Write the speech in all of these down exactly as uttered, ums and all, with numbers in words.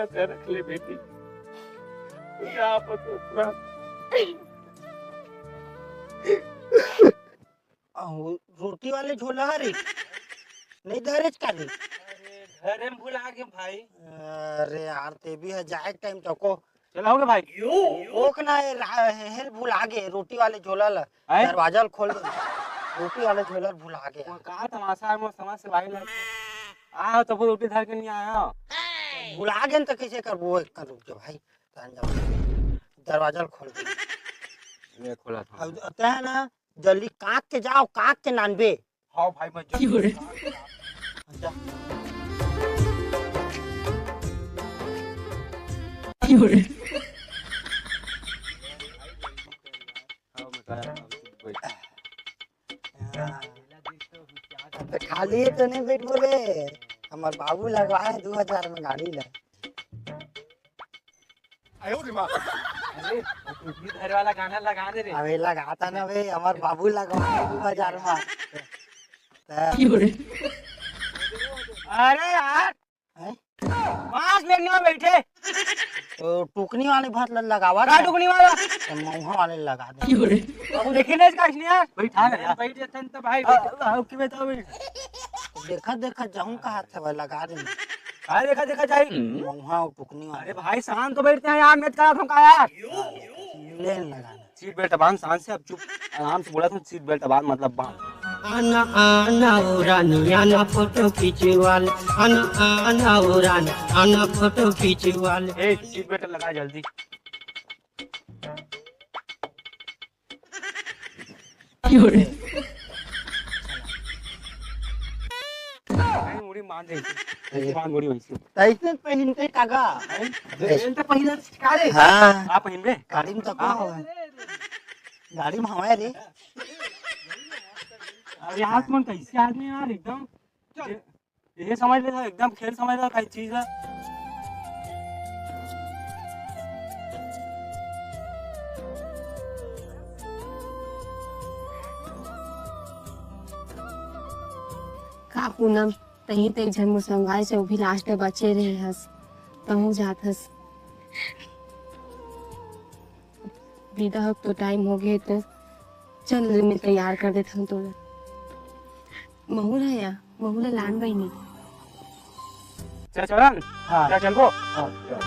रख ले बेटी। यहाँ पर तो पूरा अहो, रोटी वाले झोला हरे, नहीं धरेच का रे? अरे, घरे में भुला गे भाई। अरे यार, ते भी ह जाए टाइम तको। चला हो गे भाई। ओक ना, ए, रा-, हे, हे, भुला गे रोटी वाले झोला ला। आए? दरवाजा ल खोल दे। रोटी वाले झोला ल भुला गे। वो का तमाशा है, मोर समझ से बाहर लग। आ, तो वो रोटी धर के नहीं आया। भुला गे न, तो कैसे करबो? एक कर रुक जा भाई। दरवाजा ल खोल दे। ये खोला था। अब तै ना, जल्दी काट के जाओ, काट के नानबे। हाँ भाई, मैं जल्दी। जा। हाँ, मैं कहा था, बैठ। हाँ। तो खाली तो नहीं बैठबो रे, हमर बाबू लगवाए दू हजार में गाड़ी ला। अरे, वो टुकनी धरे वाला गाना लगा दे रे। अबे लगाता ना बे, हमर बाबू लगवाए दू हजार में। त- अरे यार, हैं? पाँच मिनट में बैठे। तो टुकनी वाले भात ल-, लगावा का था। टुकनी वाला? तो मऊहा वाले लगा दे। अब देखे नहीं इसका इसलिए यार। बैठा ना यार। बैठ जाते हैं तो भाई, आ, बैठ। आ, ओके, बैठा, बैठ। देखा, देखा, जाऊं कहा था भाई, लगा दे। का देखा, देखा जाई? मऊहा और टुकनी वाले। अरे भाई, शांत तो बैठते हैं यार, मैं कहा था का यार। ले लगा दे। सीट बेल्ट बांध शान से, अब चुप, आराम से बोला था, सीट बेल्ट बांध, मतलब बांध। आना, आना, ओ रानी, आना, फोटो खींचवाल। आना, आना, ओ रानी, आना, फोटो खींचवाल। ए, सीट बेल्ट लगा जल्दी। क्यों रे? नहीं, मुड़ी बांध दे। बांध मुड़ी वैसे। तैसे पहनते कागा। हैं? बेल्ट पहनना सिखा दे। हाँ। आप पहनबे? गाड़ी में तो का हाँ। हो? गाड़ी में हवा है रे। अरे यार, तुम कैसे आदमी यार, एकदम ये, ये समझ ले, एकदम खेल समझ ले, कई चीज है। का पूनम, तहीं तो एक झन मोर संग आइस, वो भी लास्ट में बचे रहे हस, तहूँ जात हस। विदा होके तो टाइम हो गए, तो चल, मैं तैयार कर देता हूँ तोला। महू ला या, महू ला लान बहिनी। चल, चलन? हाँ। चल, चलबो? हाँ, चल।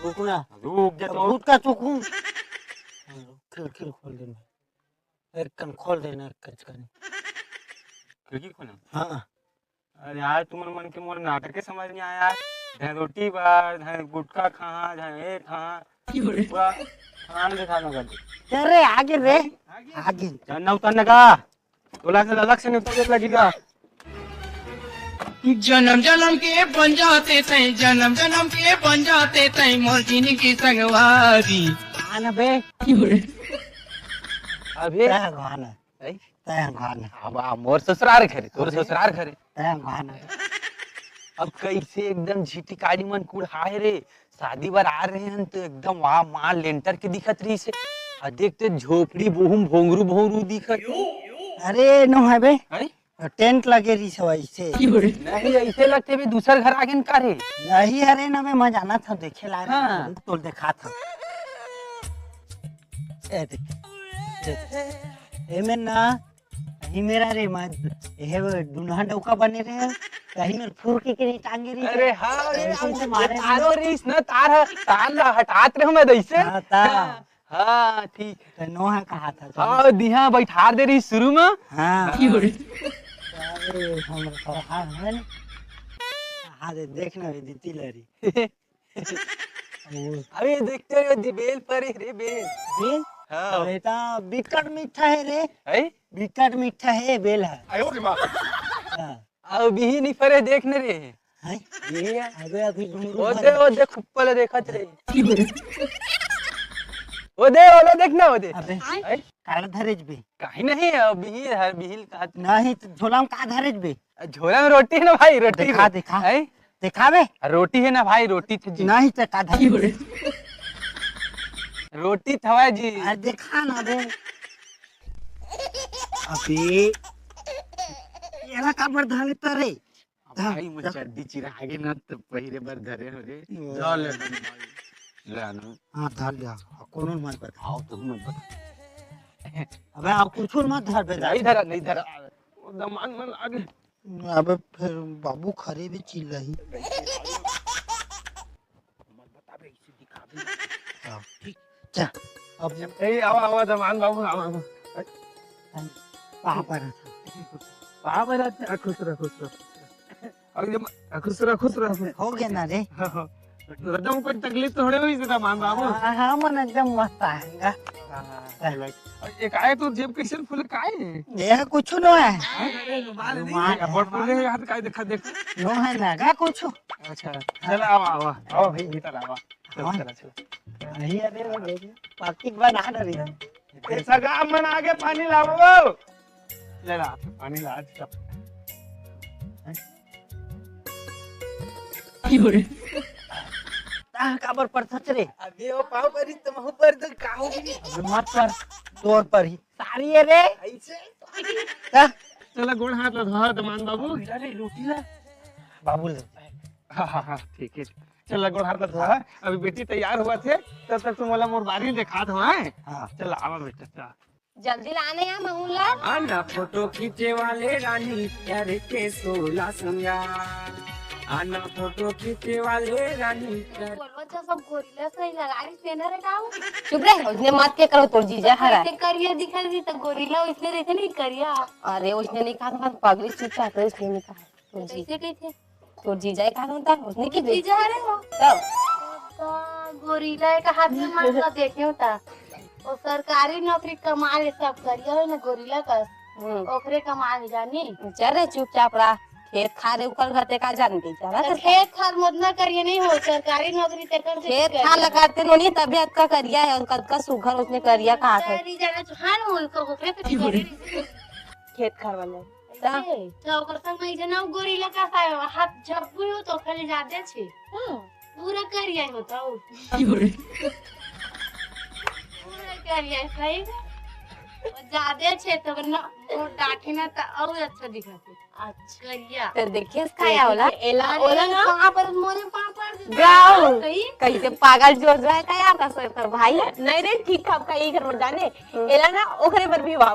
रुक ना। रुक जा तो। गुटका चुकूं। खिड़की खोल देना। एक कन खोल देना, एक कच कन। खिड़की खोलना? हाँ। अरे यार, तुमन मन के मोर नाटक के समझ नहीं आया यार। धन रोटी बार, धन गुटखा खा, धन ये खा। पूरा खान के खाना कर दे। अरे, आगे रे, आगे। चल ना उतर ना का। तोला से अलग से नहीं उतर लगी का। जन्म जन्म के बन जाते तैं, जन्म जन्म के बन जाते तैं, मोर जिंदगी संगवारी। आना बे। अबे। तैं भगवान है। ऐ? तैं भगवान है। अब आ, मोर ससुरार घरे, तोर अबे। ससुरार घरे। तैं भगवान है। अब कैसे एकदम झिटिकाड़ी मन कुढ़ाए रे, शादी बर आ रहे हैं तो एकदम वहाँ माँ लेंटर के दिखत रही से। आ देख ते झोपड़ी बोहुम भोंगरू भोंगरू दिखत। अरे नो है बे। हैं? टेंट लगे रही से वैसे। नहीं, ऐसे लगते भी दूसर घर आगे न का रे? नहीं, अरे ना बे, मैं जाना था देखे ला रहे हाँ। हैं, तो देखा था। ए देख, देख। ए में ना, नहीं मेरा रे, मैं, ये वो दुल्हा डौका बने रहे, कहीं में फुरकी के नहीं टांगे रही। अरे हाँ, अरे, ऐसे हम से मारे तारो रहीस ना, तार ह-, तार ला हटात रहे मैं दैसे। हाँ, तार। हाँ। हाँ, ठीक। तो नोहा कहा था, तो हाँ, दिहा बैठार दे रही शुरू में। हाँ। हाँ। अरे, हम सरहा है ना। हाँ, दे, देख ना, वे जीती ले रही। अबे, देखते हो, ये बेल परे रे, बेल। बेल? हाँ। अरे, ता बिकट मीठा है रे। है? बिकट मीठा है, बेल है। आयो रे माँ। हाँ। अभी ही नहीं परे, देख न रे। हैं? ये है। अबे, अभी घुंघरू ओदे, भर। ओदे, खुप्पल देखत रे। ओदे, ओला देख ना, ओदे। अबे, हैं? काला धरेज बे। काहे नहीं, अभी ही हर बिहिल कहत। नहीं, तो झोला में का धरेज बे? झोला में रोटी है ना भाई, रोटी देखा, में। देखा। हैं? देखा बे। आ, रोटी है ना भाई, रोटी थे जी। नहीं, तो का धरेज बे? रोटी थवा जी। अरे, देखा ना बे। अबे। काबर धर लेता रे? अब भाई, मोर चड्डी चिरा आगे ना, तो पहिरे बर धरे हो रे। धर ले ना भाई। ले ना। हाँ, धर ले। कोनो मत बता। आओ, तुम मत बता। अबे, आप कुछ मत धर बे। नहीं धरा, नहीं धरा। वो दमान मन आगे। अबे, फिर बाबू खरे भी चिल्लाही। मत बता बे, इसे दिखा दे। हाँ। ठीक। चल, अब ए, आवा, आवा, दमान बाबू, आवा, आवा। पाँव पर। पाँव पर, अच्छा, खुश रह, खुश रह। अब ये म-, खुश रह, खुश रह। हो गया ना रे? हाँ, हाँ। एकदम कोई तकलीफ तो थोड़े हुई से दमान बाबू। हाँ, हाँ, मन एकदम मस्त आएगा। हाँ, हाँ। और ये काय तो जेब कैसे फुल काय है? ये कुछ नो है। अरे, रुमाल नहीं रुमाल है। है। बोल, बोल, ये हाथ काय दिखा, देख। नो है ना, का कुछ? अच्छा, चल, आवा, आवा, आवा भाई, भीतर आवा। चल, हाँ। चला, चला। नहीं, अरे, वो देख, पाकिट बना ना रही है। ए, सगा मन आगे पानी लावो। ले ला, पानी ला, आज का। ताह काबर परथस रे? अबे, वो पाँव परी, तुम ऊपर तो का हो गई? अबे, मत पर, तोर पर ही। सारी है रे। ऐसे? ता? चला, गोड़ हाथ ला धोआ, दमान बाबू। अरे, रोटी ला। बाबू ले। हाँ, हाँ, हाँ, ठीक है। चला, गोड़ हाथ ला धोआ। अभी बेटी तैयार होवत हे, तब तक तुम मोला मोर बारी देखा दो, हैं? हाँ। चला, आवा बेटा, चला। जल्दी लाने यार, महूं ला। आना फोटो खींचे वाले रानी, प्यार के सोला श्रृंगार। आना फोटो खींचे वाले रानी, प्यार बोलवा, जो सब गोरिल्ला सही लगा रही से ना रे, गाँव। चुप रे, उसने मत के करो, तोर जीजा हरा। कैसे करिया दिखा रही तो गोरिल्ला उसने देखे नहीं करिया। अरे, उसने नहीं कहा था, पगली चुप चाप रही, उसने नहीं कहा। तोर जी-, कैसे, कैसे? तोर जीजा ही कहा था, उसने की जीजा हरे हो। तब? तो गोरिल्ला एक हाथ में मार ला देखे होता। वो सरकारी नौकरी कमा ले सब करिया हो ना गोरिल्ला का। हम्म। ओकरे कमा ले जानी। चल रे, चुपचाप रहा। खेत खार ओकर घर ते का जानते, चला तो तो खेत खार मत ना करिए, नहीं हो सरकारी नौकरी ते कर खेत खार लगाते नोनी, तभी अतका करिया है, और कतका सुघर उसने करिया कहा थे। तेरी जगह तो हाँ, वो तो ओकरे तो करिए। खेत खार वाला। ता? ए, तो ओकर संग में जना गोरिल्ला का साया हाथ झपकू हो तो खाली जादे छे। हाँ। पूरा करिया होता हो। पूरा करिया है, सही में। और जादे छे तो ना, वो डांटे ना तो और अच्छा दिखाते। अच्छा, करिया। तो देखिए, इसका या होला? एला, अरे, ओला ना? पापड़, मोरे पापड़ दे दे। गाओ। सही? कैसे पागल जोर जो है का यार, का सर कर भाई? नहीं रे, ठीक है, आपका यही घर में जाने। हम्म। एला ना, ओकरे पर भी वाह।